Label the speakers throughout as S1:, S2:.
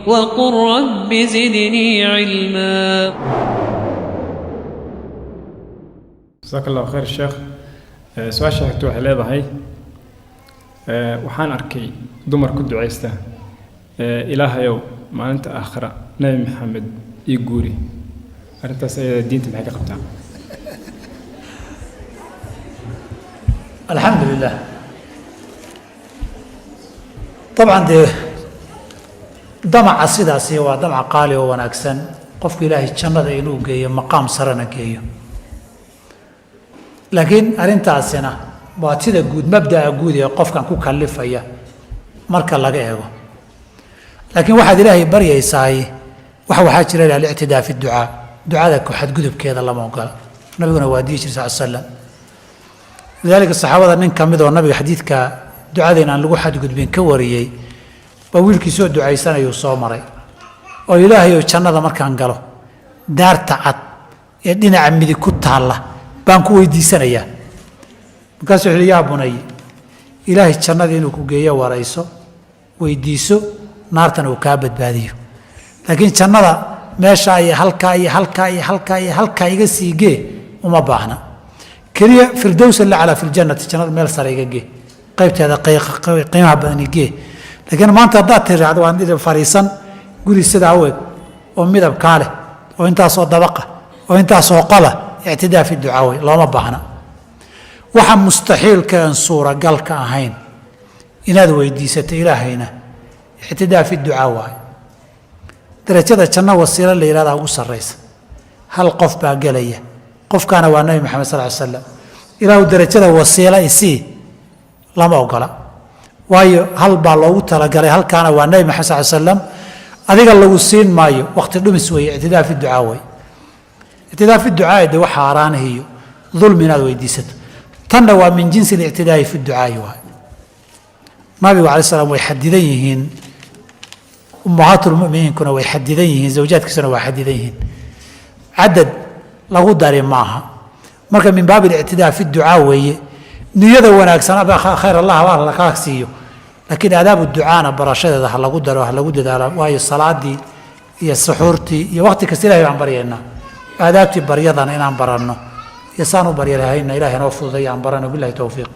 S1: وقل رب زدني علما.
S2: Jasaaka Allahu khayr, sheekh. Su-aasha xigta waxay leedahay, waxaan arkay dumar ku ducaysta, "Ilaahayow, maalinta aakhira Nebi Maxamed ii guuri." Arrintaas ayada diinta maxay ka qabtaa?
S3: Alxamdu lilah. Dabcan dee damaca sidaasi waa damac qaali oo wanaagsan, qofku Ilaahay jannada inuu geeyo, maqaam sarena geeyo. Laakiin arrintaasina waa sida guud, mabda'a guud ee qofkan ku kalifaya marka laga eego. Laakiin waxaad Ilaahay baryaysaay waxaa jira alictidaa fi ducaa, ducada ku xadgudubkeeda lama ogola. Nabiguna waa dihi jir sal slam. Lidaalika saxaabada nin ka mid oo nabiga xadiidka ducada in aan lagu xadgudbin ka wariyey baa wiilkii soo ducaysanayuu soo maray oo, "Ilaahay oo, jannada markaan galo daarta cad ee dhinaca midig ku taalla baan ku weydiisanayaa." Markaasuu wuxu uhi, "Yaa bunay, Ilaahay jannada inuu ku geeyo warayso, weydiiso, naartana uu kaa badbaadiyo. Laakiin jannada meeshaa iyo halkaa iyo halkaa iyo halkaa iyo halkaa iga sii gee uma baahna. Keliya firdows laclaa fi ljannati, jannada meel sare iga gee, qaybteeda qiimaha badan igee. Laakiin maanta haddaad tiraahdo waan fariisan guri sidaa u eg oo midabkaa leh oo intaasoo dabaqa oo intaasoo qola, ictidaa fi ducaa wey, looma baahna. Waxa mustaxiilka aan suuragalka ahayn inaad weydiisato Ilaahayna ictidaa fi ducaa waayo. Darajada janno wasiilo la yihahdaa ugu sarraysa, hal qof baa gelaya, qofkaana waa Nabi Maxamed sal ly slam. Ilaahu darajada wasiila isii lama ogola, waayo hal baa loogu talagalay, halkaana waa Nabi Maxamed sal slam. Adiga lagu siin maayo, waqti dhumis weeye, ictidaa fi ducaa wey. Ictidaa fi ducaai de wax xaaraanah iyo dulmi inaad weydiisato, tanna waa min jinsi alictidaai fi ducaai waay. Nabigu alay slam way xadidan yihiin, ummahaatulmuminiinkuna way xadidan yihiin, zawjaadkiisuna waa xadidan yihiin, cadad lagu dari maaha. Marka min baab alictidaa fi ducaa weeye. Niyada wanaagsan khayr allah baa lakaa siiyo, laakiin aadaabu ducaana barashadeeda ha lagu daro, ha lagu dadaalo. Waayo salaadii iyo suxuurtii iyo waqti kasta Ilahay baan baryaynaa, aadaabtii baryadana inaan baranno iyo saan u barya lahayna Ilahay noo fududay aan barano. Billahi towfiiq.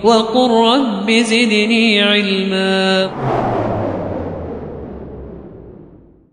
S1: وقل رب زدني علما.